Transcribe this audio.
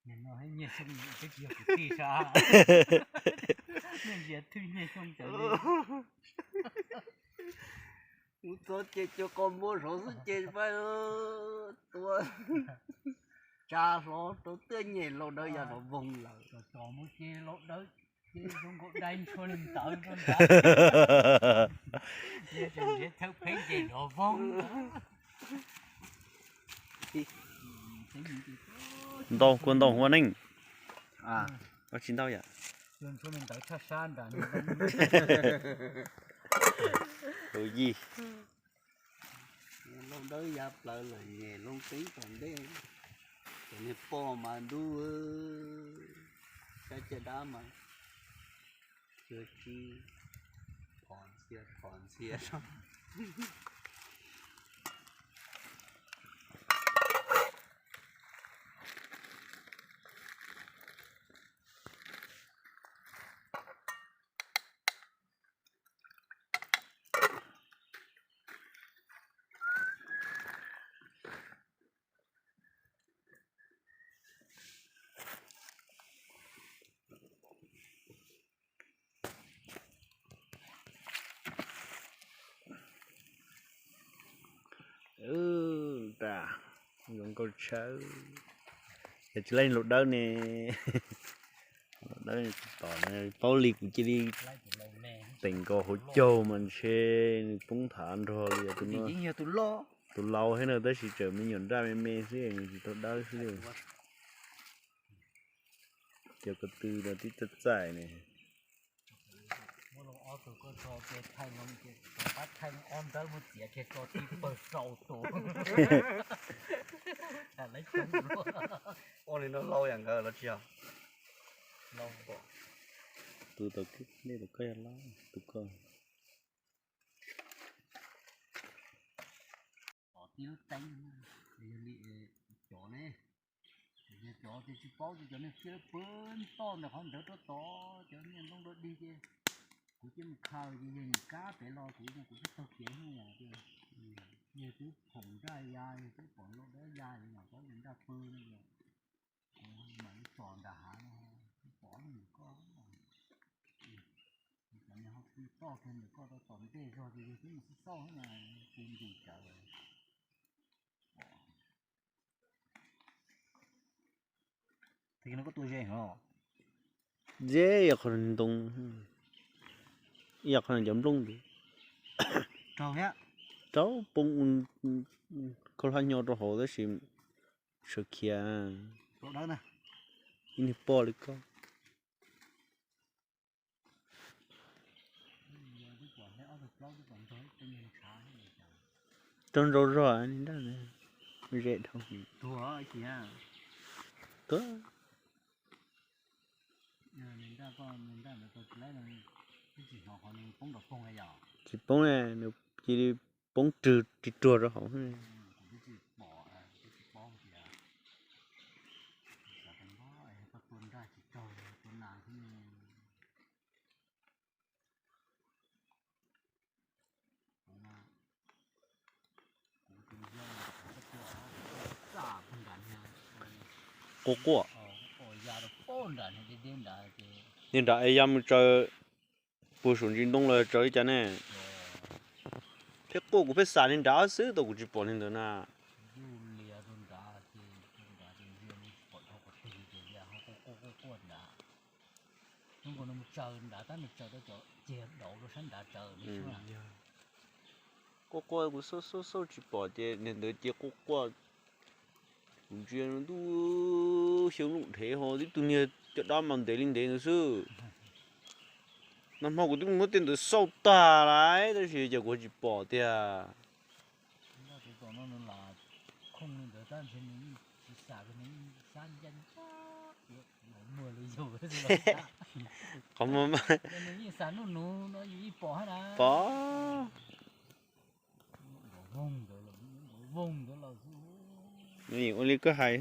Nyiag no nyiag xyoo twb tsis yog kwv tij sas. Nyiag ntiav thwj nyiag xyoo cov li. Mus txog ces cua qos muag saud xwb ces pab tua tsa hlo rau tiaj nyem laus dawb ya nrov voog lawm. Tso mus ces laus dawb ces zoo nkaus dai ntshua li ntawd rau nrad. Nrhiav chaw pheeb ces nrov voog. Ntau kua ntau hua neej. Tsis ntau yom. Ntawd tshaj sab nrad. Tus yij. Laus dawb ya plaws lawm nyem loo teeb tom ntej. Cov niag poj mas ntuj, saib caj dab mas cua tsib, phom ntxhia phom ntxhia. Ua, zoo nkauj tshaj. Yog tsis laij laus dawb ne, laus dawb tom paub li kuv cia li teem nkaus hauv caug mas ntshe nws poob thav nrog li tus no. Tus laus thiab na tab sis tseem me nyuam nraj me me xwb nws tsis tau dawb xwb li. Cov ko tw no twb txaij txaij ne. Ua li no lau yam nkawd los tsis yog? Tus tau nej tau koj yog lau tus koj. Tib lub teeb, yog li cov ne, yog cov ces tsis paub ces cov niag fiab pw toj ntawm qhov ntawd rau tod, cov niag ntoo dog dig ces kuv cia mus khaws ces yog nim kab pem los kuv, kuv twb taug kev hnub yog twb phoom nraj ya, yog twb pom laus dawb ya, yog yog paub yog nraj pw no, kuv mam li tsom nram hav no, twb pom ntawm koj. Cov niag ho pw toj kiag ntawm koj rau tom ntej zog ces yog twb mus xauj xauj na, pw ntim cawv. Tus no koj tua ze heev os. Ze yog qhov ntoo, ib yam qhov cov nplooj ntawd. Raug thiab. Raug poob, khaub hlab nyo rau hauv tab sis sawv khiav. Ib niag poj li koj. Raug nrau zog niag nraj ntawd, ze dhau. Tuag. Tsis poob ne, nws cia li poob rwg ris ruag rau hauv. Quaj quaj. Niag nrad es ya mus tsaws puag saum ntsis ntoo los tsaws li cas ne? Pheej quaj, kuv pheej xam niag nrad xwb tau, kuv tsis pom niag ntawd na. Quaj quaj, kuv xauj xauj xauj tsis pom ces niag ntawd cia quaj quaj. Kuv ntsia ntuj xyoo lub nrhev ho tib tug niag caj dab mas ntev li ntev ntawd xwb. Nag hmo kuv twb muab tej ntawd xauj tag lawm tab sis cas kuv tsis pom tiag. Qhov muag mas pom. Nws yeej ua li koj hais.